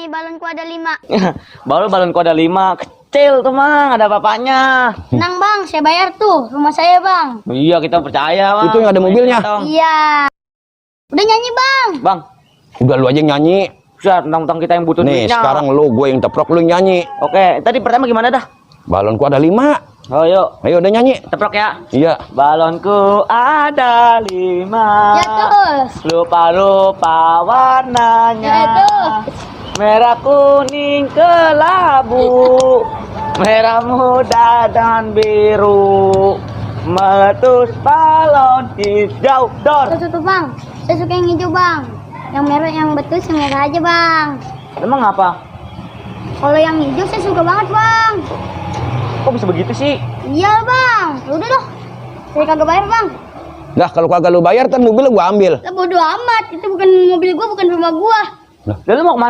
nih, balonku ada 5. Balonku ada 5. Kecil tuh, Mang. Ada bapaknya. Tenang bang, saya bayar tuh rumah saya bang. Iya, kita percaya, Bang. Itu yang ada mobilnya. Iya. Udah nyanyi bang. Bang, Udah lu aja yang nyanyi. sudah tentang kita yang butuh Nih duitnya. sekarang lu, gue yang teprok, lu yang nyanyi. Oke, tadi pertama gimana dah? Balonku ada 5. Oh, yuk. Ayo udah nyanyi. Teprok ya. Iya. Balonku ada 5. Ya terus. Lupa-lupa warnanya. Ya tuh. Merah, kuning, kelabu, merah muda dan biru, meletus balon hijau dor. Tuh bang, saya suka yang hijau bang. Yang merah, yang betul yang merah aja bang. Emang apa? Kalau yang hijau saya suka banget bang. Kok bisa begitu sih? Iya bang. Ya udah loh, saya kagak bayar bang. Dah kalau kagak lu bayar, ntar mobil gua ambil. Lah bodo amat, itu bukan mobil gua, bukan rumah gua. Lalu mau kemana?